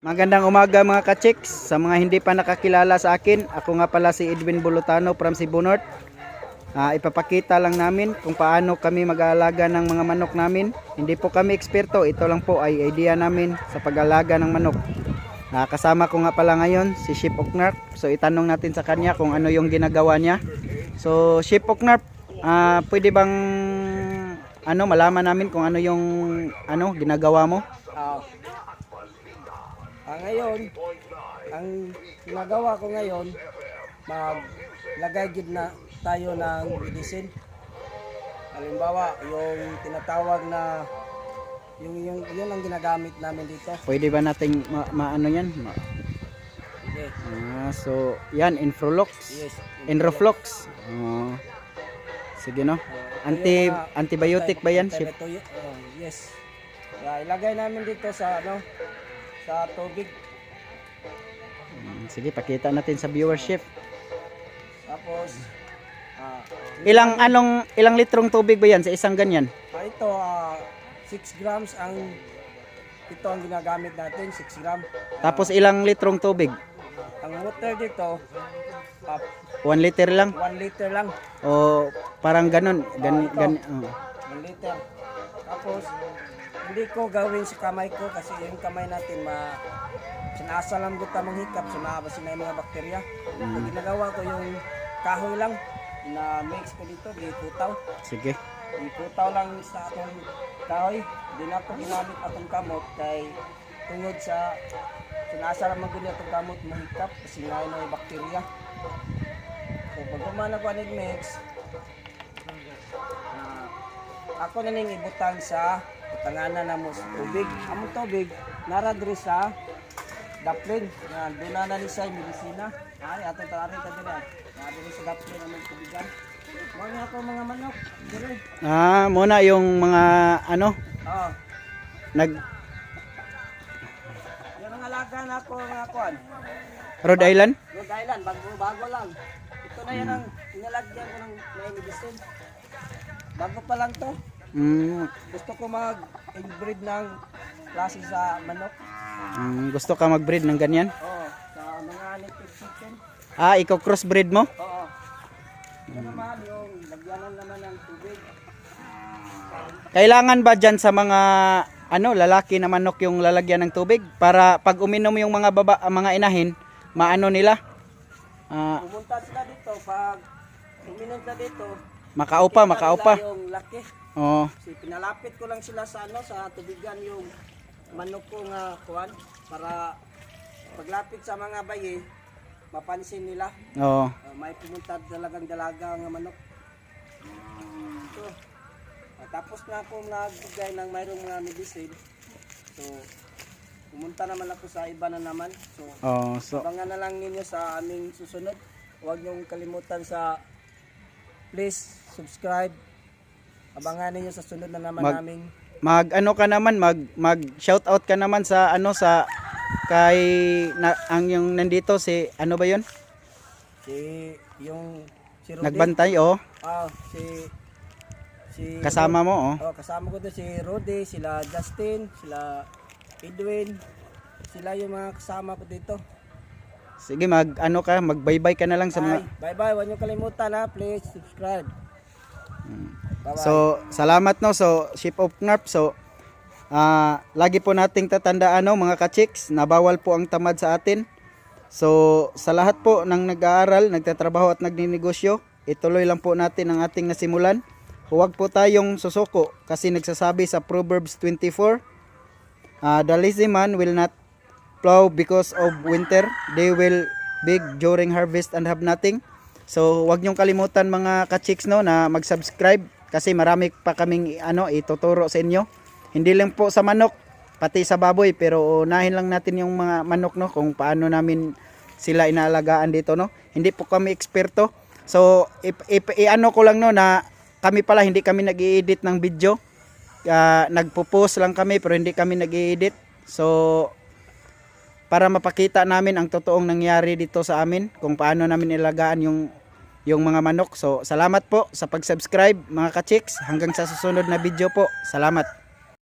Magandang umaga mga ka-chicks. Sa mga hindi pa nakakilala sa akin, ako nga pala si Edwin Bulutano from Cebu North. Ipapakita lang namin kung paano kami mag-aalaga ng mga manok namin. Hindi po kami eksperto, ito lang po ay idea namin sa pag-aalaga ng manok. Kasama ko nga pala ngayon si Chef Oknarp. So itanong natin sa kanya kung ano yung ginagawa niya. So Chef Oknarp, pwede bang malaman namin kung ano yung ginagawa mo? Ngayon, ang ginagawa ko ngayon, maglagay gid na tayo ng medicine. Halimbawa, yung tinatawag na yung ang ginagamit namin dito. Pwede ba nating maano yan? Yes. So, yan, Infrolox. Yes. Enroflox. Sige no. Antibiotic ba yan, Chef? Yes. Ilagay namin dito sa sa tubig. Sige, pakita natin sa viewership. Tapos ilang litrong tubig ba yan sa isang ganyan? Ito 6 grams ang ginagamit natin, 6 gram. Tapos ilang litrong tubig? Ang water dito 1 liter lang? 1 liter lang. O parang ganun. 1 liter. Tapos hindi ko gawin sa kamay ko kasi yung kamay natin sinasa lang kita manghikap, sumabas na yung mga bakterya. Ang ginagawa ko yung kahoy lang na mix ko dito, giputaw. Sige. Giputaw lang sa atong kahoy. Di na ako ginamit atong kamot kay tungod sa sinasa lang maguli atong kamot manghikap kasi nga yung bakterya. So pag umana ko anig mix, ako na ning ibutang sa tanganan na mo sa tubig. Among tubig nara diri sa daplin. Doon na ni sa medisina. Atong taari ta diri. Diri sa daplin ang tubigan. Mga ako mga manok diri. Muna yung mga Yan ang alaga na ako mga kuan. Rhode Island? Rhode Island, bago lang. Ito na yan ang inalagyan ko ng medicine. Bago pa lang to. Gusto ko mag-inbreed ng klase sa manok. Gusto ka mag-breed ng ganyan? Oo, sa mga native chicken. Ikaw crossbreed mo? Oo. Ito naman yung lagyanan naman ng tubig. Kailangan ba dyan sa mga lalaki na manok yung lalagyan ng tubig para pag uminom yung mga inahin, maano nila? Pumunta sila dito, pag uminom sila dito, makaupa. Yung laki. Oo. Pinalapit ko lang sila sa sa tubigan yung manok ko nga kuan para paglapit sa mga bayi mapansin nila. Oo. May pumunta talagang dalaga nga manok. So, tapos na ako nagbigay ng mayroong mga medicine. So, pumunta naman ako sa iba na naman. So, abangan na lang ninyo sa aming susunod. Huwag niyong kalimutan please subscribe. Abangan ninyo sa sunod na naman naming mag shoutout ka naman sa kay yung nandito si ba yun? Si Rudy. Nagbantay si kasama mo kasama ko si Rudy, sila Justin, sila Edwin. Sila yung mga kasama ko dito. Sige, mag-bye-bye ka na lang sa mga. Bye-bye, huwag niyo kalimutan please subscribe. Bye-bye. So, salamat So, Chef Oknarp. So, lagi po nating tatandaan mga ka-chicks, na bawal po ang tamad sa atin. So, sa lahat po ng nag-aaral, nagtatrabaho at nagninegosyo, ituloy lang po natin ang ating nasimulan. Huwag po tayong susuko kasi nagsasabi sa Proverbs 24, the lazy man will not plow because of winter, they will beg during harvest and have nothing. So, huwag niyong kalimutan mga ka-chicks na mag-subscribe kasi marami pa kaming ituturo sa inyo. Hindi lang po sa manok, pati sa baboy, pero unahin lang natin yung mga manok kung paano namin sila inaalagaan dito Hindi po kami eksperto. So, ko lang na kami pala hindi kami nag-i-edit ng video. Nagpo-post lang kami pero hindi kami nag-i-edit. So, para mapakita namin ang totoong nangyari dito sa amin, kung paano namin ilagaan yung mga manok. So, salamat po sa pag-subscribe mga ka-chicks. Hanggang sa susunod na video po. Salamat.